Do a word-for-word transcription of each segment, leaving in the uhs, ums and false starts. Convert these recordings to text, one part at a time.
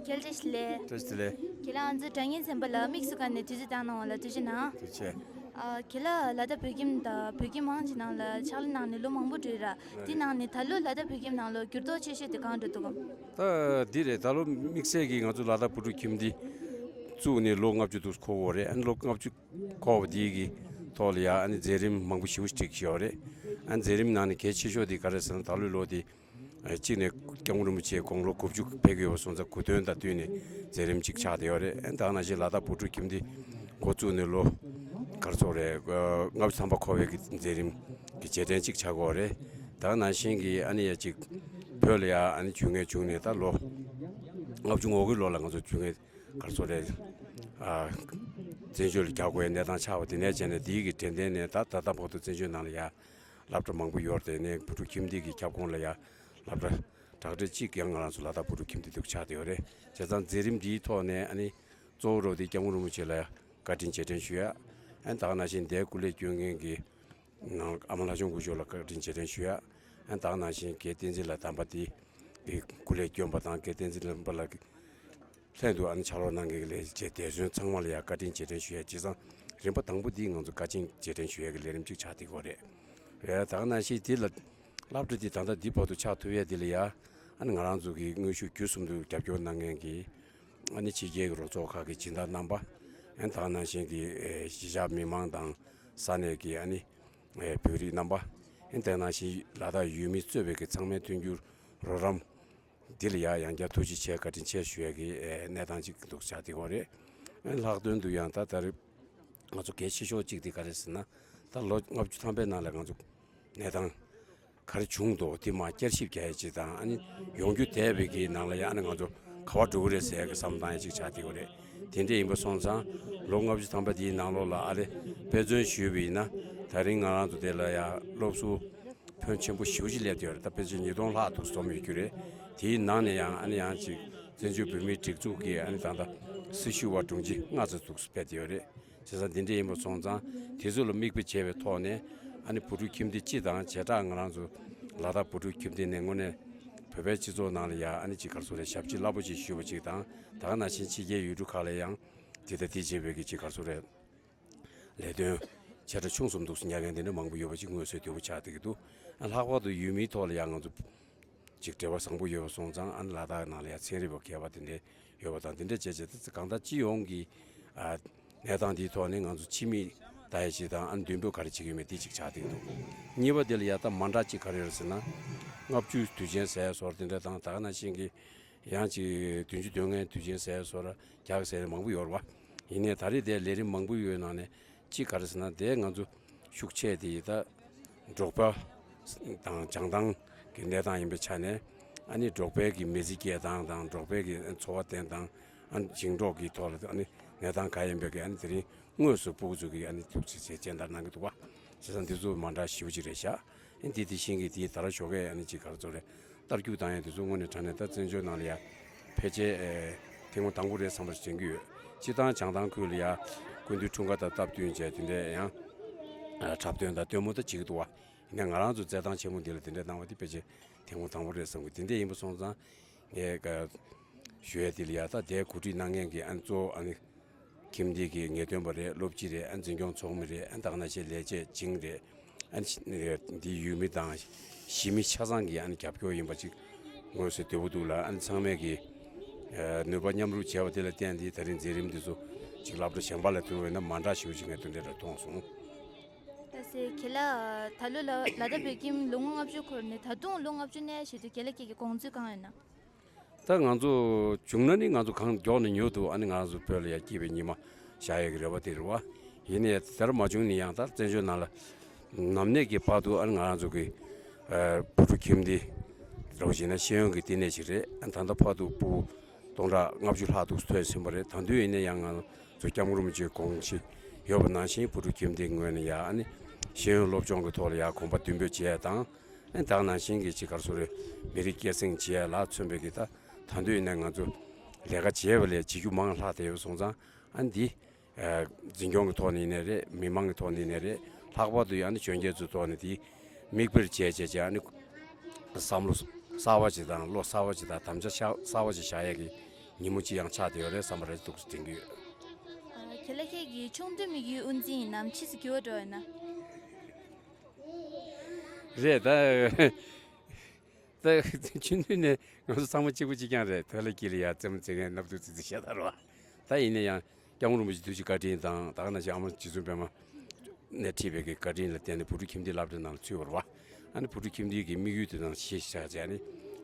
རྒྱལ་བཀྲ་ཤིས་བདེ་ལེགས། བཀྲ་ཤིས་བདེ་ལེགས། ཁྱེད་རང་ང་ཚོ་དྲ་བརྙན་ཚན་པ་ལ་དམིགས་སུ་བཀར་ནས་དུས་ཚོད་བཏང་གནང་བ་ལ་ཐུགས་རྗེ་གནང་། ཐུགས་རྗེ་ཆེ། ཨ། ཁྱེད་ལ་ལ་དྭགས་བོད་ཁྱིམ་དང་བོད་ཁྱིམ་མང་ཆེ་ནང་ལ་ཕྱག་ལས་གནང་ནས་ལོ་མང་པོ་འགྲོ་ཡི་ར། དེ་ནང་ནས་ད་ལོ་ལ་དྭགས་བོད་ཁྱིམ་ནང་ལོ་འགྱུར་ལྡོག་ཆེ་ཤོས་དེ་གང་འགྲོ་འདུག་གམ། ད་འདི་རེད། ད་ལོ་དམིགས་བསལ་གྱིས་ང་ཚོ་ལ་དྭགས་བོད་ཕྲུག་ཁྱིམ་སྡེ་བཙུགས་ནས་ལོ་ལྔ་བཅུ་འདུག་འཁོར་བ་རེད། ཨ་ནི་ལོ་ལྔ་བཅུ་འཁོར་བ་འདི་གི་ཐོག་ལ་ཡ་ཨ་ནི་མཛད་རིམ་མང་པོ་ཞེ་པོ་ཅིག་བསྒྲིགས་བཞག་ཡོད་རེད། ཨ་ནི་མཛད་རིམ་ནང་ནས་གལ་ཆེ་ཤོས་དེ་ག་རེ་ཟེར་ན། ད་ལོའི་ལོ་དེ་གཅིག་ནས་སྐྱབས་མགོན་རིན་པོ་ཆེ་དགུང་ལོ་དགུ་བཅུ་ཕེབས་ཀྱི་ཡོད་པ་སོང་ཙང་གོ་སྟོན་དང་བསྟུན་ནས་མཛད་རིམ་གཅིག་ཆགས་བསྡད་ཡོད་རེད། ཨ་ནི་ད་ག་ནང་བཞིན་ལ་དྭགས་བོད་ཕྲུག་ཁྱིམ་སྡེ་འགོ་བཙུགས་ནས་ལོ་ག་རེ་ཟེར་དགོས་རེད། ལྔ་བཅུ་ཐམ་པ་འཁོར་བའི་གི་མཛད་རིམ་གྱི་རྗེས་དྲན་གཅིག་ཆགས་ཀྱི་ཡོད་རེད། ད་ག་ནང་བཞིན་གྱི་ཨ་ནི་ཡ་གཅིག་བོད་ལ་ཡ་ཨ་ནི་ཇུས་ངན་བྱུང་ནས་ད་ལོ་ལྔ་བཅུ་ང་དགུའི་ལོ་ལ་ང་ཚོ་ཇུས་ངན་ག་རེ་ཟེར་དགོས་རེད། ཨ། བཙན་བྱོལ་ལ་རྒྱག་དགོས་པའི་གནས་སྟངས་ཆགས་པ་དེ་ནས་བྱས་ནས་འདིའི་གི་དྲན་རྟེན་ནས་ད་ད་ལྟ་བར་དུ་བཙན་བྱོལ་ནང་ལ་ཡ་སློབ་གྲྭ་མང་པོ་ཡོད་རེད། དེ་ནས་བོད་ཕྲུག་ཁྱིམ་སྡེ་གི་ཁྱབ་ཁོངས་ལ་ཡ་སློབ་གྲྭ་གྲ་སྒྲིག་གཅིག་ཡང་ང་རང་ཚོ་ལ་དྭགས་བོད་ཕྲུག་ཁྱིམ་སྡེ་འདུག་ཆགས་བསྡད་ཡོད་རེད། བྱས་ཙང་མཛད་རིམ་འདིའི་ཐོག་ནས་ཨ་ནི་གཙོ་བོ་རོགས་དེ་སྐྱབས་མགོན་རིན་པོ་ཆེ་ལ་ཡ་བཀའ་དྲིན་རྗེས་དྲན་ཞུ་ཡ། ཨ་ནི་ད་ག་ནང་བཞིན་འདིར་སྐུ་ལས་བསྐྱོན་མཁན་གྱི་ནང་ཨ་མ་ལྷ་ལྕམ་སྐུ་ཞབས་ལ་བཀའ་དྲིན་རྗེས་དྲན་ཞུ་ཡ། ཨ་ནི་ད་ག་ནང་བཞིན་རྒན་བསྟན་འཛིན་ལགས་དམ་པ་དེ་གི་སྐུ་ལས་བསྐྱོན་པ་དང་། རྒན་བསྟན་འཛིན་ལགས་ལྷན་དུ་ཨ་ནི་ཕྱག་རོགས་གནང་མཁན་གྱི་ལས་བྱེད་འདས་གསོན་ཚང་མ་ལ་ཡང་བཀའ་དྲིན་རྗེས་དྲན་ཞུ་ཡ། བྱས་ཙང་རིམ་པ་དང་པོ་འདི་ང་ཚོ་བཀའ་དྲིན་རྗེས་དྲན་ཞུ་ཡ་གི་ལས་རིམ་གཅིག་ཆགས་བསྡད་ཡོད་རེད། རེད། ད་ག་ནང་བཞིན་འདི་ལ་སློབ་གྲྭ་འདི་ད་ལྟ་འདི་བར་དུ་ཆགས་ཐུབ་ཡ་འདི་ལ་ཡ་ཨ་ནི་ང་རང་ཚོ་གི་དངོས་ཤུགས་བརྒྱུད་གསུམ་དུ་རྒྱབ་སྐྱོར་གནང་མཁན་གྱི་ཨ་ནི་ཕྱི་རྒྱལ་གྱི་རོགས་ཚོགས་ཁག་གི་སྦྱིན་བདག་རྣམ་པ། ཨ་ནི་ད་ག་ནང་བཞིན་གྱི་ཨེ་གཞིས་ཆགས་མི་མང་དང་ས་གནས་ཀྱི་ཨ་ནི་ཨེ་བོད་རིགས་རྣམ་པ། ཨ་ནི་ད་ག་ནང་བཞིན་ལ་དྭགས་ཡུལ་མི་གཙོས་པའི་གི་ཚང་མའི་མཐུན་འགྱུར་རོགས་རམ་འདི་ལ་ཡང་ཡང་བསྐྱར་ཐུགས་རྗེ་ཆེ་བཀའ་དྲིན་ཆེ་ཞུ་ཡ་གི་ཨེ་གནས་སྟངས་ཅིག་འདུག་ཆགས་བསྡད་ཡོད་རེད། ཨ་ནི་ལྷག་དོན་དུ་ཡང་ད་ད་རེས་ང་ཚོ་གལ་ཆེ་ཤོས་གཅིག་དེ་ག་རེ་ཟེར་ན། ད་ལོ་ལྔ་བཅུ་ཐམ་པའི་ནང་ལ་ང་ཚོ་གནས་སྟངས་ག་རེ་བྱུང་འདུག་དེ་མར་བསྐྱར་ཞིབ་རྒྱག་ཡ་ཅིག་དང་། ཨ་ནི་ཡོང་རྒྱུ་བསྡད་པའི་གི་ནང་ལ་ཡང་ཨ་ནི་ང་ཚོ་ག་པར་འགྲོ་གི་རེད་ཟེར་ཡ་གི་བསམ་སྟངས་ཡ་ཅིག་ཆགས་བསྡད་ཡོད་རེད། དེ་འདྲ་ཡིན་པ་སོང་ཙང་ལོ་ལྔ་བཅུ་ཐམ་པ་དེའི་ནང་ལོགས་ལ་ཨ་རེ་དཔེ་མཚོན་ཞུས་པ་ཡིན་ན། ད་རིང་ང་རང་ཚོ་དེ་ལ་ཡང་སློབ་ཟུར་ཕོན་ཆེན་པོ་ཞེ་པོ་ཅིག་སླེབས་བསྡད་ཡོད་རེད། ད་ཕལ་ཆེར་ཉིས་སྟོང་ལྷག་འདུག་འཛོམས་ཡོད་རྒྱུ་རེད། དེའི་ནང་ནས་ཡང་ཨ་ནི་ཡང་ཅིག་བཙན་བྱོལ་བོད་མིའི་སྒྲིག་འཛུགས་ཀྱི་ཨ་ནི་ད་ལྟ་སྲི་ཞུ་བ་དྲུང་ཆེ་ལྔ་ཙམ་འདུག་ཕེབས་བསྡད་ཡོད་རེད། བྱས་ཙང་འདི་འདྲ་ཡིན་པ་སོང་ཙང་དེ་ཚོ་ལ་མིག་དཔེ་བྱས་པའི་ཐོག་ནས་ཨ་ནི་བོད་ཕྲུག་ཁྱིམ་སྡེ་སྤྱི་དང་བྱེ་བྲག་ང་རང་ཚོ་ལ་དྭགས་བོད་ཕྲུག་ཁྱིམ་སྡེ་ནས་དངོས་གནས་བོད་པའི་སྤྱི་ཚོགས་ནང་ལ་ཡང་ཨ་ནི་ཅིག་ག་རེ་ཟེར་དགོས་རེད། ཞབས་ཕྱི་རླབས་པོ་ཆེ་ཞུས་པ་ཅིག་དང་། ད་ག་ནང་བཞིན་ཕྱི་རྒྱལ་ཡུལ་གྲུ་ཁག་ལ་ཡང་དེ་ལྟ་དེ་བྱེད་པའི་གི་ཅིག་ག་རེ་ཟེར་དགོས་རེད། ལས་དོན་ཆེ་ཕྲ་ཆུང་གསུམ་འདུག་སེ་གཉེར་མཁན་དེ་འདྲ་མང་པོ་ཡོད་པ་ཅིག་མངོན་གསལ་དོད་པོ་ཆགས་བསྡད་ཀྱི་འདུག། ལྷག་པར་དུ་ཡུལ་མིའི་ཐོག་ལ་ཡང་ང་ཚོ་ཅིག་འབྲེལ་བ་བཟང་པོ་ཡོད་པ་སོང་ཙང་། ཨ་ནི་ལ་དྭགས་ནང་ལ་ཡང་ཚན་རིག་པ་མཁས་པ་དེ་འདྲ་ཡོད་པ་དང་། དེ་འདྲ་བྱས་བྱས་ཏེ་གང་ལྟར་སྤྱི་ཡོངས་ཀྱི་ཨ་གནས་སྟངས་འདིའི་ཐོག་ནས་ང་ཚོ་ཕྱི་མིག་ལྟ་ཡ་ཅིག་དང་། ཨ་ནི་མདུན་སྤོས་ག་རེ་བྱེད་ཀྱི་ཡོད་མེད་དེ་ཅིག་ཆགས་བསྡད་ཀྱི་འདུག། གཉིས་པ་དེ་ལ་ཡ་ད་མ་འདྲ་ཅིག་ག་རེ་ཡོད་རེད་ཟེར་ན། ལྔ་བཅུའི་དུས་ཆེན་ཟེར་ཡ་བཟོ་འདྲ་དེ་འདྲ་དང་། ད་ག་ནང་བཞིན་གྱི་ཡང་ཅིག་བདུན་ཅུ་དོན་ལྔའི་དུས་ཆེན་ཟེར་བཟོ་འདྲ་རྒྱག་ཟེར་མང་པོ་ཡོད་རེད་བ། ཡིན་ནའི་ད་རེས་དེ་ལས་རིམ་མང་པོ་ཡོད་ནང་ནས་གཅིག་ག་རེ་ཟེར་ན། དེ་ང་ཚོ་ཤུགས་ཆེ་དེ་ད་འབྲོག་པ་དང་བྱང་ཐང་གི་གནས་སྟངས་ཡིན་པའི་ཆ་ནས། ཨ་ནི་འབྲོག་པའི་གི་མི་ཚེ་སྐྱེལ་སྟངས་དང་། འབྲོག་པའི་གི་འཚོ་བ་བརྟེན་སྟངས། ཨ་ནི་ཞིང་འབྲོག་གི་ཐོག་ལ་ཨ་ནི་གནས་སྟངས་ག་ཡིན་པའི་གི་ཨ་ནི་དེ་རིང་དངོས་སུ་སྤུ་གུ་ཚོ་གིས་ཨ་ནི་ཐུགས་རྗེ་ཆེ་སྦྱིན་བདག་གནང་གི་འདུག་བ། བྱས་ཙང་འདི་ཚོ་མ་འདྲ་ཞེ་པོ་ཅིག་རེད་ཤག། ཨ་ནི་དེ་དེ་བཞིན་གྱི་དེའི་ད་ར་ཞོགས་ཀས་ཨ་ནི་ཅིག་ག་རེ་ཟེར་དགོས་རེད། རྟ་རྒྱུག་བཏང་ཡ་དེ་ཚོ་དངོས་གནས་དྲང་གནས་ད་བཙན་བྱོལ་ནང་ལ་ཡ་ཕལ་ཆེར་ཨེ་ཐེངས་མ་དང་པོ་རེད་བསམ་པ་ཞིག་དྲན་གྱི་ཡོད། སྤྱིར་བཏང་བྱང་ཐང་ཁུལ་ལ་ཡ་སྐུ་མདུན་འཁྲུངས་སྐར་དང་སྟབས་བསྟུན་བྱས་དེ་འདྲ་ཡང་ཨ་འཁྲབ་སྟོན་དང་སྟོན་མོ་ད་བྱེད་ཀྱི་འདུག་བ། ཡིན་ནའི་ང་རང་ཚོ་རྩེད་ཐང་ཆེན་མོ་འདི་ལ་དེ་འདྲ་གནང་བ་དེ་ཕལ་ཆེར་ཐེངས་མ་དང་པོ་རེད་བསམ་གི། དེ་འདྲ་ཡིན་པ་སོང་ཙང་ངས་ཀ་ཞུ་ཡ་དེ་ལ་ཡ་ད་དེ་གོ་སྒྲིག་གནང་མཁན་གྱི་ཨ་ནི་གཙོ་བོ་ཨ་ནི་ཁྱིམ་སྡེ་གི་ངེས་སྟོན་པ་རེད། སློབ་སྤྱི་རེད། ཨ་ནི་འཛིན་སྐྱོང་ཚོགས་མི་རེད། ཨ་ནི་ད་ག་ནང་བཞིན་ལས་བྱེད་སྦྱིན་རེད། ཨ་ནི་འདི་ཡུལ་མི་དང་གཞིས་མི་ཆ་ཚང་གི་ཨ་ནི་རྒྱབ་སྐྱོར་ཡིན་པ་ཅིག་མངོན་གསལ་དོད་པོ་འདུག་ལ། ཨ་ནི་ཚང་མས་ཀྱི་ནུས་པ་མཉམ་རུབ་བྱས་པ་དེ་ལ་བརྟེན་ཏེ་ད་རིང་མཛད་རིམ་འདི་ཚོ་ཅིག་སློབ་གྲྭ་གཞན་པ་ལ་བསྡུར་བ་ཡིན་ན་མ་འདྲ་ཞེ་པོ་ཅིག་ངས་དེ་འདྲ་རེ་མཐོང་སོང་། ད་སེ་ཁྱེད་ལ་ད་ལོ་ལ་ལ་དྭགས་བོད་ཁྱིམ་ལོ་ངོ་ལྔ་བཅུ་འཁོར་ནས་ད་དུང་ལོ་ལྔ་བཅུ་གནས་ཞེས་དུས་རྒན་ལགས་ཀྱི་དགོངས་ཚུལ་གང་ཡོད་ན། ད་ང་ཚོ་བྱུང་ན་ནི་ང་ཚོ་གང་མགྱོགས་ནས་མྱུར་དུ་ཨ་ནི་ང་ཚོ་བོད་ལ་ཡ་སྐྱིད་པའི་ཉི་མ་ཤར་ཡག་གི་རེ་བ་དེ་རེད་བ། ཡིན་ནའི་དེ་ལྟར་མ་བྱུང་ནི་ཡང་ད་བཙན་བྱོལ་ནང་ལ་ནམ་གནས་ཀྱི་བར་དུ་ཨ་ནི་ང་རང་ཚོ་གི་ཨ་བོད་ཕྲུག་ཁྱིམ་སྡེ་རེད་བ། བྱས་ན་ཤེས་ཡོན་གྱི་བསྟི་གནས་ཤིག་རེད། ཨ་ནི་ད་ལྟ་བར་དུ་ཕྲུ་གུ་སྟོང་ཕྲག་ལྔ་བཅུ་ལྷག་འདུག་ཐོན་ཟིན་པ་རེད། ད་དུང་ཡིན་ན་ཡང་ང་ཚོ་སྐྱབས་མགོན་རིན་པོ་ཆེའི་དགོངས་གཞི་ཡོད་པ་ནང་བཞིན་བོད་ཕྲུག་ཁྱིམ་སྡེའི་ངོས་ནས་ཡ་ཨ་ནི་ཤེས་ཡོན་སློབ་སྦྱོང་གི་ཐོག་ལ་ཡ་གོམ་པ་མདུན་སྤོས་བྱེད་ཡ་དང་། ཨ་ནི་ད་ག་ནང་བཞིན་གྱི་ཅིག་ག་རེ་ཟེར་དགོས་རེད། མི་རིགས་སྐྱེད་སྲིང་བྱེད་ཡ་ལ་མཚོན་པའི་གི་ད་ད་དུང་ཡིན་ན་ང་ཚོ་ལས་ཀ་བྱས་པ་ལས་བྱེད་རྒྱུ་མང་ལྷག་བསྡད་ཡོད་སོང་ཙང་། ཨ་ནི་འདི་ཨ་འཛིན་སྐྱོང་གི་ཐོག་ནས་ཡིན་ནའི་རེད། མི་མང་གི་ཐོག་ནས་ཡིན་ནའི་རེད། ལྷག་པར་དུ་ཡང་ནི་གཞོན་སྐྱེས་ཚོའི་ཐོག་ནས་དེ་མིག་དཔེར་བྱས་བྱས་བྱས། ཨ་ནི་བསམ་བློ་གསར་བ་ཅིག་དང་བློ་གསར་བ་ཅིག་དང་དམ་བཅའ་གསར་བ་ཅིག་བཞག་ཡག་གི་ ཉིན་མོ་གཅིག་ཡང་ཆགས་བསྡད་ཡོད་རེད་བསམ་པ་རེད་འདུག་དྲན་གྱི་ཡོད། ཨ། ཁྱེད་ལ་ཁྱེད་ཀྱི་ཆུང་དུས་དམིགས་ཡུལ་དབུ་འཛིན་ཡིན་ནམ་ཕྱིས་སུ་འགྱུར་བ་འགྲོ་ཡོད་ན། རེད་ད། ད་ཆུང་དུས་ནས་ང་ཚོ་ཚང་མ་གཅིག་པ་གཅིག་རྐྱང་རེད། ཐོག་ལ་དཀྱིལ་ལ་ཡ་རྩེད་མོ་རྩེ་མཁན་སྣབས་ཐུག་རྩེ་རྩེ་ཤ་སྟག་རེད་བ། ད་ཡིན་ན་ཡང་སྐྱབས་མགོན་རིན་པོ་ཆེ་ཐུགས་རྗེ་བཀའ་དྲིན་དང་ད་ག་ནང་བཞིན་ཨ་མ་རྗེ་བཙུན་པད་མ་ནས་ཁྲིད་པའི་གི་བཀའ་དྲིན་ལ་བརྟེན་ནས་བོད་ཕྲུག་ཁྱིམ་སྡེའི་སློབ་གྲྭ་ནང་ལ་ཚུད་པ་རེད་བ། ཨ་ནི་བོད་ཕྲུག་ཁྱིམ་སྡེའི་གི་དམིགས་ཡུལ་དེ་ནང་གཞི་བཞག་བྱས་ཨ་ནི་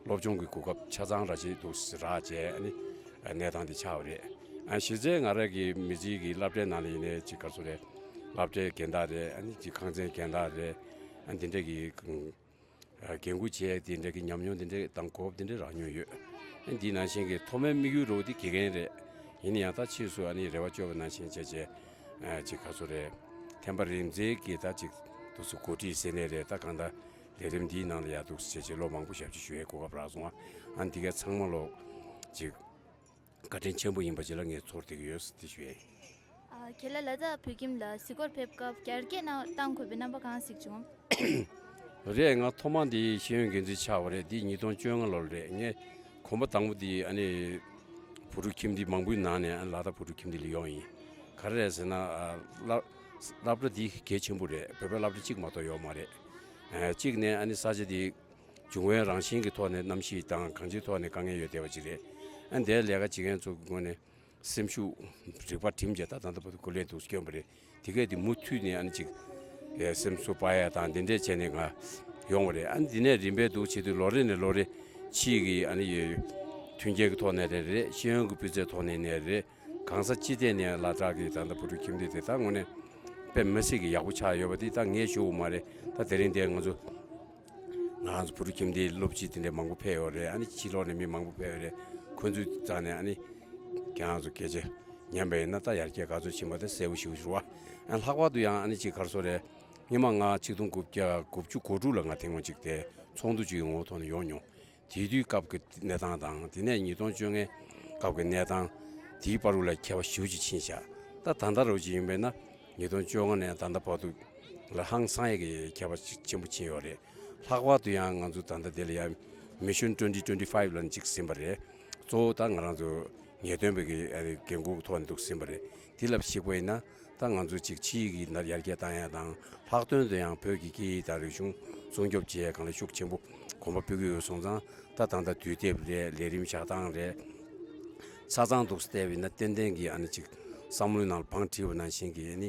སློབ་སྦྱོང་གི་གོ་སྐབས་ཆ་ཚང་རག་བྱས་འདུག་རག་བྱས་ཨ་ནི་གནས་སྟངས་དེ་ཆགས་པ་རེད། ཨ་གཞི་རྩའི་ང་རང་གི་མི་ཚེ་གི་སློབ་གྲྭའི་ནང་ལ་ཡིན་ནའི་ཅིག་ག་རེ་ཟེར་རེད། སློབ་གྲྭའི་རྒན་བདག་རེད། ཨ་ནི་ཅིག་ཁང་ཚན་རྒན་བདག་རེད། ཨ་འདི་འདྲ་གི་འགན་འཁུར་བྱས་དེ་འདྲ་གི་ཉམས་མྱོང་དེ་འདྲ་དང་གོ་སྐབས་དེ་འདྲ་རག་མྱོང་ཡོད། འདི་ནང་བཞིན་གྱི་ཐོག་མའི་དམིགས་ཡུལ་རོ་དེ་དགེ་རྒན་རེད། ཡིན་ན་ཡང་ད་ཕྱིས་སུ་ཨ་ནི་རེ་བ་བཅོལ་བ་ནང་བཞིན་བྱས་བྱས་ཅིག་ག་ཚོད་རེད། ཐེམ་པ་རིམ་འཛེགས་ཀྱི་ད་ཅིག་འདུག་སེ་འགོ་ཁྲིད་ཟེར་ནའི་རེད། ད་གང་ལྟར་ལས་རིམ་འདིའི་ནང་ལ་ཡ་འདུག་སེ་བྱས་བྱས་ལོ་མང་པོ་ཞབས་ཕྱི་ཞུ་ཡའི་གོ་སྐབས་རག་སོང་ཨ། ཨ་འདི་གའི་ཚང་མ་ལོ་ཅིག་བཀའ་དྲིན་ཆེན་པོ་ཡིན་པ་ཅིག་ལ་ངས་ཚོར་བསྡད་ཀྱི་ཡོད་ཟེར་དེ་ཞུ་ཡ་ཡིན། ཨ། ཁྱེད་ལ་ལ་དྭགས་བོད་ཁྱིམ་ལ་གཟིགས་སྐོར་ཕེབས་སྐབས་རྒྱ་སྐད་ནང་བཏང་དགོས་པའི་རྣམ་པ་གང་གཟིགས་བྱུང་། རེད། ང་ཐོག་མ་འདི་ཤེས་ཡོན་འགན་འཛིན་ཆགས་པ་རེད། འདི་ཉིས་སྟོང་བཅོ་ལྔ་ལོར་རེད། ངས་གོམ་པ་དང་པོ་འདི་ཨ་ནི་བོད་ཕྲུག་ཁྱིམ་སྡེ་མང་པོའི་ནང་ནས་ཨ་ནི་ལ་དྭགས་བོད་ཕྲུག་ཁྱིམ་སྡེ་ལ་ཡོང་ཡིན། ག་རེ་རེད་ཟེར་ན་ཨ་སློབ་སློབ་གྲྭ་འདི་གལ་ཆེན་པོ་རེད། བོད་པའི་སློབ་གྲྭ་གཅིག་མ་གཏོགས་ཡོད་མ་རེད། ཨ་གཅིག་ནས་ཨ་ནི་ས་ཆ་འདི་འབྱུང་བའི་རང་བཞིན་གྱི་ཐོག་ནས་གནམ་གཤིས་དང་གང་ཅིའི་ཐོག་ནས་དཀའ་ངལ་ཡོད་བསྡད་པ་ཅིག་རེད། ཨ་འདིར་ལས་ཀ་བྱེད་མཁན་ཚོ་གི་ངོས་ནས་སེམས་ཤུགས་རིག་པ་བསྒྲིམས་བྱས་ད་ད་ལྟ་བར་དུ་སྐུ་ལས་འདུག་སྐྱོན་པ་རེད། དེ་གས་དེ་མུ་མཐུད་ནས་ཨ་ནི་ཅིག་ཨེ་སེམས་གསོ་སྤར་ཡ་དང་འདི་འདྲས་བྱས་ནས་ང་ཡོང་བ་རེད། ཨ་ནི་འདི་ནས་རིམ་པས་འདུག་བྱེད་དུས་ལོ་རེ་ནས་ལོ་རེ་ཕྱིའི་གི་ཨ་ནི་ཡོད་མཐུན་རྐྱེན་གྱི་ཐོག་ནས་རེད་རེད། ཤེས་ཡོན་གྱི་སྤུས་ཚད་ཐོག་ནས་ནས་རེད། གང་ས་ཅི་ཐད་ནས་ལ་དྭགས་ཀྱི་ད་ལྟ་བོད་ཕྲུག་ཁྱིམ་སྡེ་དེ་ད་དངོས་གནས་དཔེ་མི་སྲིད་ཀྱི་ཡག་པོ་ཆགས་ཡོད་པ་འདི་ད་ངས་ཞུ་དགོས་མ་རེད། ད་དེ་རིང་འདིར་ང་ཚོ་ང་རང་ཚོ་བོད་ཕྲུག་ཁྱིམ་སྡེའི་སློབ་སྤྱི་དེ་འདྲས་མང་པོ་ཕེབས་ཡོད་རེད། ཨ་ནི་ཕྱི་ལོགས་ནས་མི་མང་པོ་ཕེབས་ཡོད་རེད། ཁོ་ཚོའི་རྩ་ནས་ཨ་ནི་ཁྱེད་རང་ཚོ་སྐད་ཆ་ཉན་པ་ཡིན་ན་ད་ཡར་རྒྱས་ག་ཚོད་ཕྱིན་པ་དེ་གསལ་པོ་ཞེ་པོ་ཞུ་བ། ཨ་ལྷག་པར་དུ་ཡང་ཨ་ནི་ཅིག་ག་རེ་ཟེར་རེད། སྔོན་མ་ང་ཆིག་སྟོང་དགུ་བརྒྱ་དགུ་བཅུ་གོ་དྲུག་ལ་ང་ཐེངས་མ་གཅིག་དེ་ཚོགས་འདུ་གཅིག་གི་ངོ་བོ་ཐོག་ནས་ཡོང་མྱོང་། དེ་དུས་སྐབས་ཀྱི་གནས་སྟངས་དང་དེ་ནས་ཉིས་སྟོང་བཅོ་ལྔའི་སྐབས་ཀྱི་གནས་སྟངས་དེའི་བར་དུ་ལ་ཁྱད་པར་ཞེ་པོ་ཅིག་ཕྱིན་ཤག་ད་ད་ལྟ་རུ་ཅིག་ཡིན་པས་ན་ཉིས་སྟོང་བཅོ་ལྔ་ནས་ད་ལྟ་བར་དུ་ལ་ཧང་སང་ཡས་ཀྱི་ཁྱད་པར་ཅིག་ཆེན་པོ་ཕྱིན་ཡོད་རེད། ལྷག་པར་དུ་ཡང་ང་ཚོ་ད་ལྟ་དེ་ལ་ཡང་Mission twenty twenty-five ལབ་ནས་ཅིག་ཟིན་པ་རེད། གཙོ་བོ་ད་ང་རང་ཚོ་ངེས་སྟོན་པའི་གི་ཨ་ནི་འགན་འཁུར་ཐོག་ནས་འདུག་ཟིན་པ་རེད། དེ་ལ་གཞིགས་པ་ཡིན་ན་ད་ང་ཚོ་ཅིག་ཕྱིའི་གི་ནར་ཡར་རྒྱས་བཏང་ཡ་དང་ལྷག་དོན་དུ་ཡང་བོད་ཀྱི་སྐད་ཡིག་དང་རིག་གཞུང་སྲུང་སྐྱོབ་བྱེད་ཡ་སྒང་ལ་ཤུགས་ཆེན་པོ་གོམ་པ་སྤོ་གི་ཡོད་སོང་ཙང་ད་ད་ལྟ་དུས་དེབ་རེད། ལས་རིམ་བཞག་སྟངས་རེད། ཆ་ཚང་འདུག་བལྟས་པ་ཡིན་ན་ཏན་ཏན་གྱི་ཨ་ནི་ཅིག་བསམ་བློའི་ནང་ལ་བང་བསྒྲིགས་པ་ནང་བཞིན་གྱི་ཨ་ནི་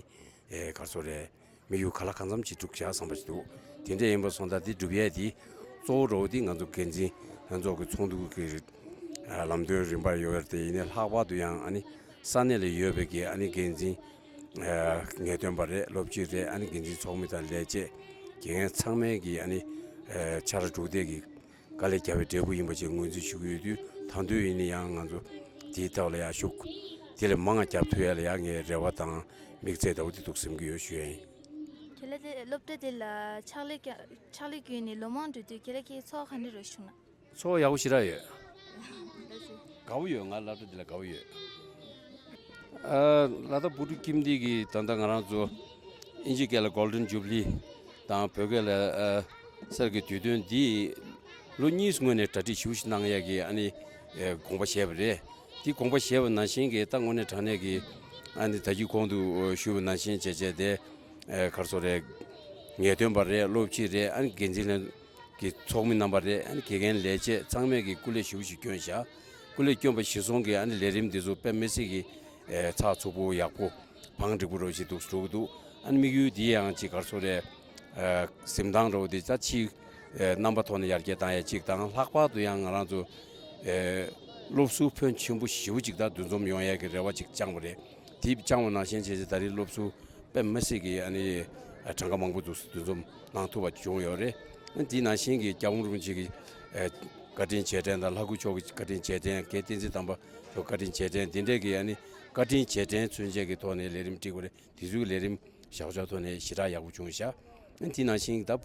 ཨེ་ག་རེ་ཟེར་རེད། དམིགས་ཡུལ་ག་ལ་གང་འཚམ་ཅིག་འགྲུབ་བཞག་བསམ་པ་ཞིག་འདུག་དེ་འདྲ་ཡིན་པ་སོང་ཙང་དེ་འགྲུབ་ཡས་དེ་གཙོ་བོ་འདྲ་བོ་དེ་ང་ཚོ་འགན་འཛིན་ལྷན་ཚོགས་ཀྱི་ཚོགས་འདུ་གི་ཨ་ལམ་སྟོན་རིམ་པར་ཡོད་རེད། དེ་ཡིན་ནའི་ལྷག་པར་དུ་ཡང་ཨ་ནི་ས་གནས་ལ་ཡོད་པའི་གི་ཨ་ནི་འགན་འཛིན་ཨ་ངེས་སྟོན་པ་རེད། སློབ་སྤྱི་རེད། ཨ་ནི་འགན་འཛིན་ཚོགས་མི་དང་ལས་བྱེད་དགེ་རྒན་ཚང་མས་གི་ཨ་ནི་ཨ་ཕྱག་ར་དྲུག་སྡེ་གི་དཀའ་ལས་བརྒྱབ་པའི་འབྲས་བུ་ཡིན་པ་ཅིག་ངོས་འཛིན་ཞུ་གི་ཡོད་དུས་ད་དུང་ཡིན་ན་ཡང་ང་ཚོ་དེའི་ཐོག་ལ་ཡང་ཤུགས་དེ་ལས་མང་བ་བརྒྱབ་ཐུབ་ཡ་ལ་ཡང་ངས་རེ་བ་དང་དམིགས་ཚད་འདྲ་བོ་དེ་འདུག་སེམས་ཀྱི་ཡོད་ཞུ་ཡ་ཡིན། ཁྱེད་ལ་དེ་སློབ་གྲྭ་དེ་ལ་ཕྱག་ལས་ཀྱ་ཕྱག་ལས་བརྒྱུད་ནས་ལོ་མང་འགྲོ་དུས་ཁྱེད་ལ་ཁྱེད་ཚོགས་ག་འདྲ་རེ་བྱུང་ན། ཚོགས་ཡག་པོ་ཞེ་དྲག་ཡོད། དགའ་པོ་ཡོད། ང་སློབ་གྲྭ་འདི་ལ་དགའ་པོ་ཡོད། ཨ་ལ་དྭགས་བོད་ཕྲུག་ཁྱིམ་སྡེ་གི་ད་ལྟ་ང་རང་ཚོ་ཨིན་ཇི་སྐད་ལ་Golden Jubilee དང་བོད་སྐད་ལ་ཨ་གསེར་གྱི་དུས་སྟོན་འདི་ལོ་གཉིས་སྔོན་ནས་གྲ་སྒྲིག་ཞེ་པོ་ཞིག་གནང་ཡག་གི་ཨ་ནི་ཨེ་དགོངས་པ་བཞེས་པ་རེད། དེ་དགོངས་པ་བཞེས་པ་ནང་བཞིན་གྱི་ད་དངོས་གནས་དྲང་གནས་ཀྱི་ཨ་ནི་ད་གིན་གོང་དུ་ཞུས་པ་ནང་བཞིན་བྱས་བྱས་ཏེ་ཨེ་ག་རེ་ཟེར་རེད། ངེས་སྟོན་པ་རེད། སློབ་སྤྱི་རེད། ཨ་ནི་འགན་འཛིན་ལྷན་གྱི་ཚོགས་མི་རྣམ་པ་རེད། ཨ་ནི་དགེ་རྒན་ལས་བྱེད་ཚང་མས་ཀྱི་སྐུ་ལས་ཞེ་པོ་ཞིག་བསྐྱོན་བཞག་སྐུ་ལས་བསྐྱོན་པ་གཞིར་བཟུང་གི་ཨ་ནི་ལས་རིམ་འདི་ཚོ་དཔེ་མི་སྲིད་ཀྱི་ཨེ་ཚགས་ཚུད་པོ་ཡག་པོ་བང་སྒྲིག་པོ་རོ་ཞིག་འདུག་འགྲོ་གི་འདུག་ཨ་ནི་དམིགས་ཡུལ་འདི་ཡང་ཅིག་ག་རེ་ཟེར་རེད། ཨེ་གཟིམ་ཐང་རོ་འདི་ད་ཕྱིའི་ཨེ་རྣམ་པ་ཐོག་ནས་ཡར་རྒྱས་བཏང་ཡ་གཅིག་དང་། ལྷག་པར་དུ་ཡང་ང་རང་ཚོ་ཨེ་སློབ་ཟུར་ཕོན་ཆེན་པོ་ཞེ་པོ་ཅིག་ད་འདུ་འཛོམས་ཡོང་ཡ་གི་རེ་བ་ཅིག་བཅངས་པ་རེད། དེ་བཅངས་པ་ནང་བཞིན་བྱས་ཚེ་ད་རེས་སློབ་ཟུར་དཔེ་མི་སྲིད་ཀྱི་ཨ་ནི་གྲངས་ཀ་མང་པོ་འདུག་འདུ་འཛོམས་གནང་ཐུབ་པ་བྱུང་ཡོད་རེད། དེ་ནང་བཞིན་གྱི་སྐྱབས་མགོན་རིན་པོ་ཆེ་གི་ཨ་བཀའ་དྲིན་རྗེས་དྲན་དང་ལྷ་སྐུ་མཆོག་གི་བཀའ་དྲིན་རྗེས་དྲན། དགེ་བསྟན་འཛིན་དམ་པ་མཆོག་བཀའ་དྲིན་རྗེས་དྲན། དེ་འདྲས་ཀྱི་ཨ་ནི་བཀའ་དྲིན་རྗེས་དྲན་མཚོན་བྱེད་ཀྱི་ཐོག་ནས་ལས་རིམ་བསྒྲིགས་པ་རེད། དེ་ཚོའི་ལས་རིམ་བཞག་ཕྱོགས་ཐོག་ནས་ཞེ་དྲག་ཡག་པོ་བྱུང་ཤག་དེ་ནང་བཞིན་ད་བོད་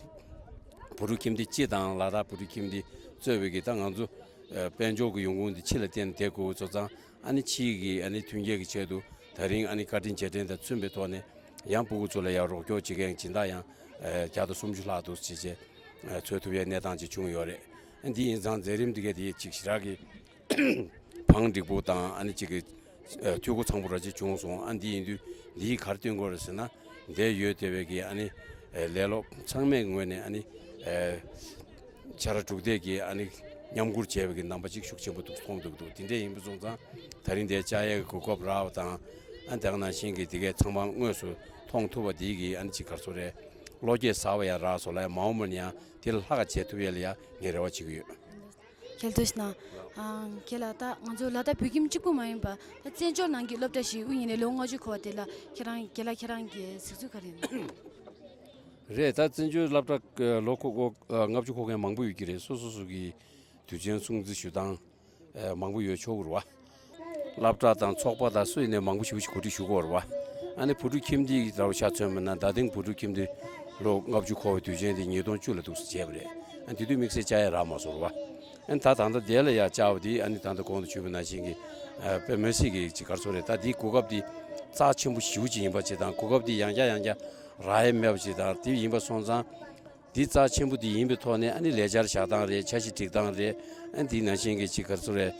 ཕྲུག་ཁྱིམ་སྡེ་སྤྱི་དང་ལ་དྭགས་བོད་ཕྲུག་ཁྱིམ་སྡེ་གཙོས་པའི་གི་ད་ང་ཚོ་ཨ་དཔལ་འབྱོར་གྱི་ཡོང་ཁུངས་འདི་ཕྱི་ལ་བརྟེན་ནས་བསྡད་དགོས་ཚོ་ཙང་། ཨ་ནི་ཕྱིའི་གི་ཨ་ནི་མཐུན་རྐྱེན་གྱི་ཆེད་དུ་ད་རིང་ཨ་ནི་བཀའ་དྲིན་རྗེས་དྲན་དང་མཚོན་པའི་ཐོག་ནས་ཡང་ཕྲུ་གུ་ཚོ་ལ་ཡང་རོགས་སྐྱོར་བྱེད་མཁན་སྦྱིན་བདག་ཡང་ཨ་བརྒྱ་དང་སུམ་ཅུ་ལྷག་འདུག་ཅེས་བྱས་ཨ་འཚོལ་ཐུབ་ཡའི་གནས་སྟངས་ཅིག་བྱུང་ཡོད་རེད། ཨ་འདི་ཡིན་ཙང་མཛད་རིམ་འདི་གའི་དེ་ཅིག་ཞེ་དྲག་གི་དཔལ་ བང་སྒྲིག་པོ་དང་ཨ་ནི་གཅིག་གི་ཨ་འཐུས་སྒོ་ཚང་པོ་ར་ཅིག་བྱུང་སོང་། ཨ་འདི་ཡིན་དུས་འདིའི་གར་སྟོན་དགོས་རེད་ཟེར་ན། འདས་ཡོད་བསྡད་པའི་གི་ཨ་ནི་ཨ་ལས་སློབ་ཚང་མའི་ངོས་ནས་ཨ་ནི་ཨ་ཆ་ར་དྲུག་སྡེ་གི་ཨ་ནི་མཉམ་འཁུར་བྱས་པའི་གི་རྣམ་པ་ཅིག་ཤུགས་ཆེན་པོ་འདུག་མཐོང་འདུག་འདུག་དེ་འདྲས་ཡིན་པ་སོང་ཙང་ད་རིང་འདིར་བཅར་ཡས་ཀྱི་གོ་སྐབས་རག་པ་དང་། ཨ་དེ་ག་ནང་བཞིན་གི་དེ་གས་ཚང་མ་དངོས་སུ་མཐོང་ཐུབ་པ་འདི་གི་ཨ་ནི་ཅིག་གར་སོ་རེད། བློ་སྐྱེད་གསར་པ་ཡང་རག་སོང་ལ། མ་འོངས་པ་ནས་ཡང་དེ་ལས་ལྷག་ག་བྱེད་ཐུབ་ཡས་ལ་ཡང་ངས་རེ་བ་བྱེད་ཀྱི་ཡོད། ཁྱེད་ལྟོས་ཤིག་ན། ཨང་། ཁྱེད་ལ་ད་ང་ཚོ་ལ་དྭགས་བོད་ཁྱིམ་གཅིག་པུ་མ་ཡིན་པ་ད་བཙན་བྱོལ་ནང་གི་སློབ་གྲྭ་ཞིག་དབུ་བརྙེས་ནས་ལོ་ལྔ་བཅུ་འཁོར་བ་དེ་ལ་ཁྱེད་རང་ཁྱེད་ལ་ཁྱེད་རང་གི་གཟིགས་ཚུལ་ག་རེ་ཡིན། རེད། ད་བཙན་བྱོལ་སློབ་གྲྭ་ལོ་ཁོ་ལྔ་བཅུ་འཁོར་མཁན་མང་པོ་ཡོད་ཀྱི་རེད། སོ་སོ་སོ་གི་དུས་ཆེན་སྲུང་བརྩི་ཞུ་སྟངས་མང་པོ་ཡོད་ཆོག་གི་རེད་བ། སློབ་གྲྭ་དང་ཚོགས་པ་དང་སུ་ཡིན་ནའི་མང་པོ་ཞེ་པོ་ཞིག་གོ་སྒྲིག་ཞུ་དགོས་རེད་བ། ཨ་ནི་བོད་ཕྲུག་ཁྱིམ་སྡེའི་ར་བ་ཤ་མཚོན་པ་ན་རྡ་སྟེང་བོད་ཕྲུག་ཁྱིམ་སྡེ་ལོ་ལྔ་བཅུ་འཁོར་བའི་དུས་ཆེན་དེ་ཉིས་སྟོང་བཅུ་ལ་འདུག་སེ་བྱས་པ་རེད། ཨ་ནི་དེ་དུས་དམིགས་བསལ་བཅར་ཡ་རག་མ་སོང་རེད་བ། ཨ་ནི་ད་ད་ལྟ་དེ་ལ་ཡ་བཅར་བ་དེ་ཨ་ནི་ད་ལྟ་གོང་དུ་ཞུས་པ་ནང་བཞིན་གྱི་ཨ་དཔེ་མི་སྲིད་ཀྱི་ཅིག་གར་སོ་རེད། ད་དེའི་གོ་སྐབས་དེ་རྩ་ཆེན་པོ་ཞེ་པོ་ཅིག་ཡིན་པ་ཅིག་དང་། གོ་སྐབས་དེ་ཡང་བསྐྱར་ཡང་བསྐྱར་རག་ཡ་མེད་པ་ཅིག་དང་། དེ་ཡིན་པ་སོང་ཙང་། འདི་རྩ་ཆེན་པོ་འདི་ཡིན་པའི་ཐོག་ནས་ཨ་ནི་ལས་འཆར་བཞག་སྟངས་རེད། འཆར་གཞི་སྒྲིག་སྟངས་རེད། ཨ་ནི་འདི་ནང་བཞིན་གྱི་ཅིག་ག་ཚོད་རེད།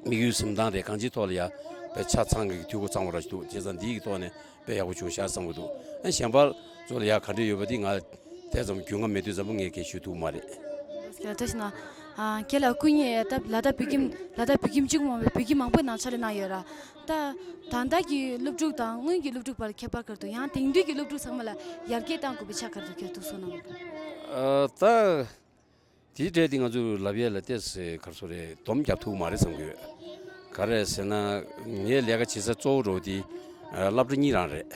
དམིགས་ཡུལ་འཛིན་སྟངས་རེད། གང་ཅིའི་ཐོག་ལ་ཡ་དཔེ་ཆ་ཚང་གི་འཐུས་སྒོ་ཚང་བ་ར་ཞིག་འདུག་བྱས་ཙང་འདི་གི་ཐོག་ནས་དཔེ་ཡག་པོ་བྱུང་ཤག་བསམ་གྱི་འདུག་ཨ་གཞན་པ་ཚོ་ལ་ཡ་ག་འདྲ་ཡོད་པ་འདི་ང་དེ་ཙམ་རྒྱུས་མངའ་མེད་དུས་ཙམ་པ་ངས་སྐད་ཞུ་ཐུབ་མ་རེད། ཁྱེད་ལ་ཐུགས་རྗེ་གནང་། ཨ་ཁྱེད་ལ་སྐུ་ཉིད་ད་ལ་དྭགས་བོད་ཁྱིམ་ལ་དྭགས་བོད་ཁྱིམ་གཅིག་པུ་མ་ཡིན་པའི་བོད་ཁྱིམ་མང་པོའི་ནང་ཕྱག་ལས་གནང་ཡོད་ར། ད་ད་ལྟ་གི་སློབ་ཕྲུག་དང་སྔོན་གྱི་སློབ་ཕྲུག་བར་ཁྱད་པར་ག་རེ་འདུག་ཡང་དེང་དུས་ཀྱི་སློབ་ཕྲུག་ཚང་མ་ལ་ཡར་རྒྱས་གཏང་དགོས་པའི་ཆ་ག་རེ་འདུག་ཁྱེད་ཐུགས་གསོ་གནང་། ཨ་ད་དེའི་གྲས་དེ་ང་ཚོས་ལབ་ཡས་ལ་ཏོག་ཙམ་ག་རེ་ཟེར་དགོས་རེད། སྡོམ་རྒྱབ་ཐུབ་མ་རེད་བསམ་གྱི་ཡོད། ག་རེ་ཟེར་ན་ངའི་ལས་ཀ་བྱེད་ས་གཙོ་བོ་འདྲ་བོ་དེ་ཨ་སློབ་གྲྭ་གཉིས་རང་རེད།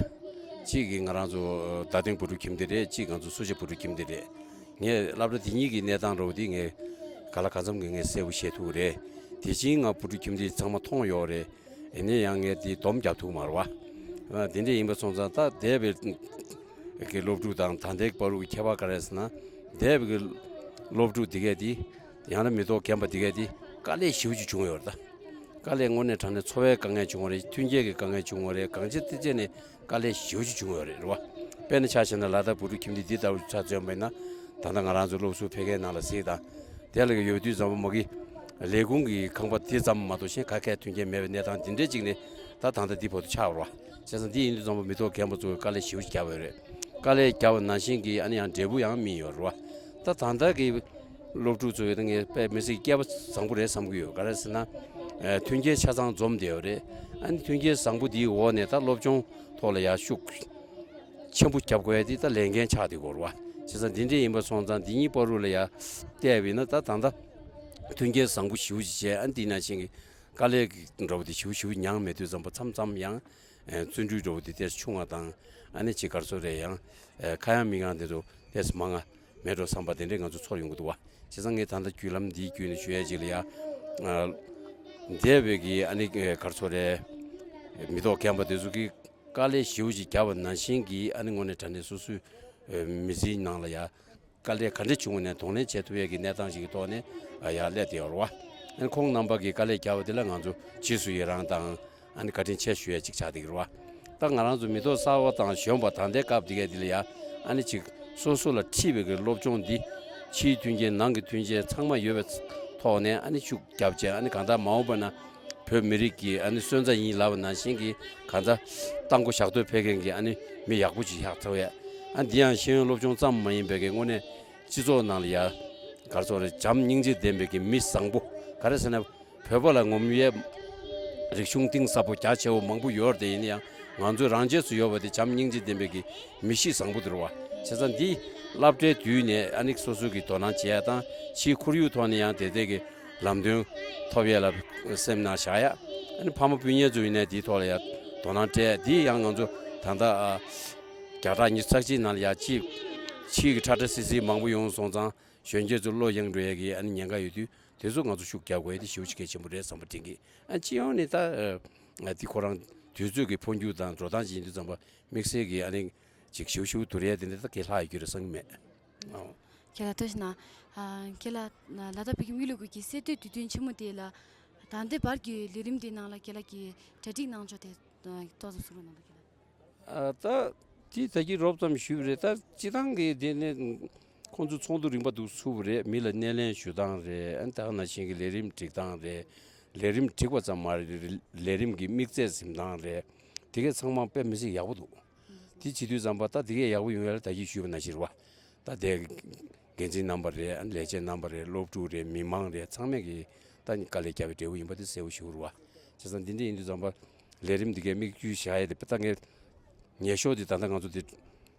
གཅིག་གི་ང་རང་ཚོ་རྡ་སྟེང་བོད་ཕྲུག་ཁྱིམ་སྡེ་རེད། གཅིག་ང་ཚོ་སུ་ཇཱ་བོད་ཕྲུག་ཁྱིམ་སྡེ་རེད། ངས་སློབ་གྲྭ་དེ་གཉིས་ཀྱི་གནས་སྟངས་འདྲ་བོ་དེ་ངས་ག་ལ་གང་འཚམ་གྱི་ངས་གསལ་པོ་ཤེས་ཐུབ་ཀྱི་རེད། དེ་བཞིན་ང་བོད་ཕྲུག་ཁྱིམ་སྡེ་ཚང་མ་མཐོང་ཡོད་རེད། ཡིན་ནའི་ཡང་ངས་དེ་སྡོམ་རྒྱབ་ཐུབ་མ་རེད་བ། ཨ་དེ་འདྲ་ཡིན་པ་སོང་ཙང་ད་འདས་པའི་གི་སློབ་ཕྲུག་དང་ད་ལྟའི་བར་དུ་གི་ཁྱད་པར་ག་རེ་ཟེར་ན། འདས་པའི་གི་སློབ་ཕྲུག་དེ་གས་དེ་ཡང་ན་མི་ཐོག་རྒན་པ་དེ་གས་དེ་དཀའ་ལས་ཞེ་པོ་ཅིག་བྱུང་ཡོད་རེད་ད། དཀའ་ལས་དངོས་གནས་དྲང་གནས་འཚོ་བའི་དཀའ་ངལ་བྱུང་བ་རེད། མཐུན་རྐྱེན་གྱི་དཀའ་ངལ་བྱུང་བ་རེད། གང་ཅི་ཐད་ནས་དཀའ་ལས་ཞེ་པོ་ཅིག་བྱུང་ཡོད་རེད་རེད་བ། དཔེར་ན་ཆ་བཞག་ན་ལ་དྭགས་བོད་ཕྲུག་ཁྱིམ་སྡེ་འདི་ལྟ་བུ་ཆ་མཚོན་པ་ཡིན་ན། ད་ལྟ་ང་རང་ཚོ་སློབ་ཟུར་ཕེབས་མཁན་ནང་ལ་གཟིགས་དང་། དེ་ལ་ཡོད་དུས་ཙམ་པ་མ་གི་ལས་ཁུངས་ཀྱི་ཁང་པ་དེ་ཙམ་མ་གཏོགས་གཞན་ག་གས་མཐུན་རྐྱེན་མེད་པའི་གནས་སྟངས་འདི་འདྲས་ཅིག་ནས་ད་ད་ལྟ་འདི་བར་དུ་ཆགས་ཡོད་རེད་བ། བྱས་ཙང་འདི་ཡིན་དུས་ཙམ་པ་མི་ཐོག་རྒན་པ་ཚོས་དཀའ་ལས་ཞེ་པོ་ཅིག་བརྒྱབ་ཡོད་རེད། དཀའ་ལས་བརྒྱབ་པ་ནང་བཞིན་གྱི་ཨ་ནི་ཡང་འབྲས་བུ་ཡང་སྨིན་ཡོད་རེད་བ། ད་ད་ལྟ་གི་སློབ་ཕྲུག་ཚོ་ཡོད་ན་ངས་དཔེ་མི་སྲིད་སྐལ་བ་བཟང་པོ་རེད་བསམ་གྱི་ཡོད། ག་རེ་ཟེར་ན། ཨ་མཐུན་རྐྱེན་ཆ་ཚང་འཛོམས་བསྡད་ཡོད་རེད། ཨ་ནི་མཐུན་རྐྱེན་བཟང་པོ་འདིའི་འོག་ནས་ད་སློབ་སྦྱོང་ཐོག་ལ་ཡར་ཤུགས་ཆེན་པོ་རྒྱབ་དགོས་ཡ་དེ་ད་ལས་འགན་ཆགས་བསྡད་ཡོད་རེད་བ། བྱས་ཙང་འདི་འདྲས་ཡིན་པ་སོང་ཙང་འདི་གཉིས་བར་དུ་ལ་ཡ་བལྟས་པ་ཡིན་ན་ད་ད་ལྟ་མཐུན་རྐྱེན་བཟང་པོ་ཞེ་པོ་ཅིག་བྱས། ཨ་ནི་དེ་ནང་བཞིན་གྱི་དཀའ་ལས་ཀྱི་འདྲ་བོ་དེ་ཞེ་པོ་ཞེ་པོ་མྱངས་མེད་དུས་ཙམ་པ་མཚམས་མཚམས་ཡང་ཨ་བརྩོན་འགྲུས་འདྲ་བོ་དེ་ཏོག་ཙམ་ཆུང་བ་དང་། ཨ་ནི་ཅིག་ག་རེ་ཟེར་དགོས་རེད། ཡང་ཨ་ཁ་ཡ་མིག་ཡ་དེ་ཚོ་ཏོག་ཙམ་མང་ང་མེད་འགྲོ་བསམ་པ་དེ་འདྲས་ང་ཚོ་ཚོར་ཡོང་གི་འདུག་བ། བྱས་ཙང་ངས་ད་ལྟ་བརྒྱུད་ལམ་འདིའི་བརྒྱུད་ནས་ཞུ་ཡ་ཅིག་ལ་ཡ། ཨ་འདས་པའི་གི་ཨ་ནི་ག་རེ་ཟེར་དགོས་རེད། མི་ཐོག་རྒན་པ་དེ་ཚོ་གིས་དཀའ་ལས་ཞེ་པོ་ཅིག་བརྒྱབ་པ་ནང་བཞིན་གྱི་ཨ་ནི་དངོས་གནས་དྲང་གནས་སོ་སོའི་མི་ཚེའི་ནང་ལ་ཡ་དཀའ་ལས་ག་འདྲས་བྱུང་བ་ནས་གདོང་ལེན་བྱེད་ཐུབ་ཡས་ཀྱི་གནས་སྟངས་ཤིག་གི་ཐོག་ནས་ཡར་སླེབས་བསྡད་ཡོད་རེད་བ། ཨ་ནི་ཁོང་རྣམ་པ་གིས་དཀའ་ལས་བརྒྱབ་པ་དེ་ལ་ང་ཚོ་རྗེས་སུ་ཡི་རང་དང་། ཨ་ནི་བཀའ་དྲིན་ཆེ་ཞུ་ཡས་ཅིག་ཆགས་བསྡད་ཀྱི་རེད་བ། ད་ང་རང་ཚོ་མི་ཐོག་གསར་བ་དང་གཞོན་པ་ད་ལྟའི་སྐབས་འདི་གས་འདི་ལ་ཡ་ཨ་ནི་ཅིག་སོ་སོ་ལ་འཁྲིས་པའི་གི་སློབ་སྦྱོང་འདི་ཕྱིའི་མཐུན་རྐྱེན་ནང་གི་མཐུན་རྐྱེན་ཚང་མ་ཡོད་པའི་ཐོག་ནས་ཨ་ནི་ཤུགས་རྒྱབ་བྱས། ཨ་ནི་གང་ལྟར་མ་འོངས་པ་ན་བོད་མི་རིགས་ཀྱི་ཨ་ནི་སོན་རྩ་ཡིན་ལབ་པ་ནང་བཞིན་གྱི་གང་ལྟར་རྟ་མགོ་བཞག་འདོད་ཕེབས་མཁན་གྱི་ཨ་ནི་མི་ཡག་པོ་ཅིག་ཆགས་ཐུབ་ཡས། ཨ་འདི་ཡང་ཤེས་ཡོན་སློབ་སྦྱོང་ཙམ་མ་ཡིན་པའི་གི་དངོས་གནས་སྤྱི་ཚོགས་ནང་ལ་ཡ་ག་རེ་ཟེར་དགོས་རེད། བྱམས་སྙིང་རྗེ་ལྡན་པའི་གི་མི་བཟང་པོ། ག་རེ་ཟེར་ན། བོད་པ་ལ་ངོམ་ཡས་རིག་གཞུང་གཏིང་ཟབ་པོ་རྒྱ་ཆེ་བོ་མང་པོ་ཡོད་རེད་དེ། ཡིན་ན་ཡང་ང་ཚོའི་རང་ཆས་སུ་ཡོད་པ་དེ་བྱམས་སྙིང་རྗེ་ལྡན་པའི་གི་མི་གཤིས་བཟང་པོ་དེ་རེད་བ། བྱས་ཙང་འདི་སློབ་གྲྭའི་དུས་ནས་ཨ་ནི་སོ་སོ་གི་དོ་སྣང་བྱེད་ཡ་དང་། ཕྱིའི་ཁོར་ཡུག་ཐོག་ནས་ཡང་དེ་དེ་གི་ལམ་སྟོན་ཐོབ་ཡས་ལ་སེམས་ནང་བཞག་ཡ། ཨ་ནི་ཕ་མ་སྤུན་ཉེ་ཚོ་ཡིན་ནའི་འདིའི་ཐོག་ལ་ཡ་དོ་སྣང་སྤྲད་ཡ། འདི་ཡང་ང་ཚོ་ད་ལྟ་ཨ་བརྒྱ་ཕྲག་ཉི་ཤུ་རྩ་གཅིག་ནང་ལ་ཡ་ཅིག་ཕྱིའི་གི་ཁྲ་ཁྲ་སིལ་སིལ་མང་པོ་ཡོང་སོང་ཙང་། གཞོན་སྐྱེས་ཚོ་བློ་ཡེངས་འགྲོ་ཡས་ཀྱི་ཨ་ནི་ཉེན་ཁ་ཡོད་དུས། དེ་ཚོ་ང་ཚོ་ཤུགས་རྒྱག་དགོས་ཡས་དེ་ཞེ་པོ་ཅིག་གལ་ཆེན་པོ་རེད་བསམ་པ་དྲན་གྱི། ཨ་སྤྱི་ཡོངས་ནས་ད་ཨ་འདི་ཁོ་རང་དུས་ཚོད་ཀྱི་འཕོ་འགྱུར་དང་འགྲོ་སྟངས་ཅིག་ཡིན་དུས་ཙམ་པ་དམིགས་བསལ་གྱི་ཨ་ནི་ཅིག་ཞེ་པོ་ཞེ་པོ་བསྡུར་ཡས་དེ་འདྲ་ད་གལ་ལྷག་ཡོད་རྒྱུ་རེད་བསམ་གྱི་མེད། ཨོ། ཁྱེད་ལ་ཐུགས་རྗེ་གནང་། ཨ་ཁྱེད་ལ་ལ་དྭགས་བོད་ཁྱིམ་དབུས་ལས་ཁུངས་ཀྱི་གསེར་སྟོད་དུས་སྟོན་ཆེན་མོ་དེ་ལ་ད་ལྟའི་བར་གྱི་ལས་རིམ་དེའི་ནང་ལ་ཁྱེད་ལ་གི་གྲ་སྒྲིག་གནང་ཕྱོགས་དེ་ཏོག་ཙམ་གསུང་རོགས་གནང་དང་ཁྱེད་ལ། ཨ་ད་དེ་ད་གིན་རོབ་ཙམ་ཞུས་པ་རེད། ད་སྤྱི་བཏང་གི་དེ་ནས་ཁོང་ཚོ་ཚོགས་འདུ་རིམ་པ་འདུག་ཚུགས་པ་རེད། མི་ལ་སྣེ་ལེན་ཞུ་སྟངས་རེད། ཨ་ནི་ད་ག་ནང་བཞིན་གྱི་ལས་རིམ་སྒྲིག་སྟངས་རེད། ལས་རིམ་འགྲིག་པ་ཙམ་མ་རེད། ལས་རིམ་གྱི་དམིགས་ཚད་འཛིན་སྟངས་རེད། དེ་གས་ཚང་མ་དཔེ་མི་སྲིད་ཡག་པོ་འདུག་དེ་བྱེད་དུས་ཙམ་པ་ད་དེ་གས་ཡག་པོ་ཡོང་ཡ་ལ་ད་གིན་ཞུས་པ་ནང་བཞིན་རེད་བ། ད་དེ་འགན་འཛིན་རྣམ་པ་རེད། ལས་བྱེད་རྣམ་པ་རེད། སློབ་ཕྲུག་རེད། མི་མང་རེད། ཚང་མས་ཀྱི་ད་དཀའ་ལས་བརྒྱབ་པའི་འབྲས་བུ་ཡིན་པ་དེ་གསལ་པོ་ཞེ་པོ་རེད་བ། བྱས་ཙང་འདི་འདྲ་ཡིན་དུས་ཙམ་པ་ལས་རིམ་འདི་གའི་དམིགས་ཡུལ་བཞག་ཡས་དེ་ད་ངས་ངེས་ཤོས་དེ་ད་ལྟ་ང་ཚོ་དེ་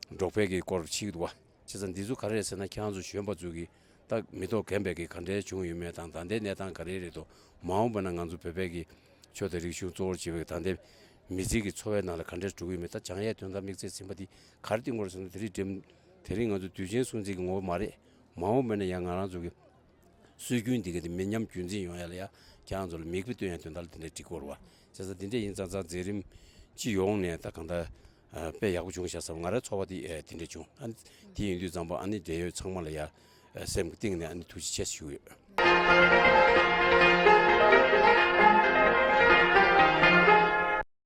འབྲོག་པའི་གི་སྐོར་ཕྱེ་གི་འདུག་བ། བྱས་ཙང་འདི་ཚོ་ག་རེ་རེད་ཟེར་ན། ཁྱེད་རང་ཚོ་གཞོན་པ་ཚོ་གི་ད་མི་ཐོག་རྒན་པའི་གི་ག་འདྲའི་བྱུང་ཡོད་མེད་དང་། ད་ལྟའི་གནས་སྟངས་ག་རེ་རེད་དོ། མ་འོངས་པ་ན་ང་ཚོ་བོད་པའི་གི་ཆོས་དང་རིག་གཞུང་གཙོ་བོར་བྱེད་པའི་ད་ལྟའི་མི་ཚེ་གི་འཚོ་བའི་ནང་ལ་ག་འདྲ་འགྲོ་གི་ཡོད་མེད། ད་སྦྱང་ཡས་དོན་དག་དམིགས་ཚད་ཟིན་པ་འདི་ག་རེ་བསྟན་དགོས་རེད་ཟེར་ན། དེ་རིང་འགྲེམས་དེ་རིང་ང་ཚོ་དུས་ཆེན་སྲུང་བརྩི་གི་ངོ་བོ་མ་རེད། མ་འོངས་པ་ན་ཡང་ང་རང་ཚོ་གི་སྲོལ་རྒྱུན་འདི་ག་དེ་མི་ཉམས་རྒྱུན་འཛིན་ཡོང་ཡ་ལ་ཡ་ཁྱེད་རང་ཚོ་ལ་མིག་དཔེ་སྟོན་ཡ་དོན་དག་ལ་དེ་འདྲ་འགྲིག་གི་རེད་བ། བྱས་ཙང་དེ་འདྲ་ཡིན་ཙང་ཙང་མཛད་རིམ་སྤྱི་ཡོངས་ནས་ད་གང་ལྟར་ཨ་དཔེ་ཡག་པོ་བྱུང་ཤག་བསམ། ང་རའི་ཚོར་བ་དེ་ཨེ་དེ་འདྲ་བྱུང་། ཨ་ནི་དེ་ཡིན་དུས་ཙམ་པ་ཨ་ནི་འབྲེལ་ཡོད་ཚང་མ་ལ་ཡ་ཨ་སེམས་ཀྱི་གཏིང་ནས་ཨ་ནི་ཐུགས་རྗེ་ཆེ་ཞུ་གི་ཡོད།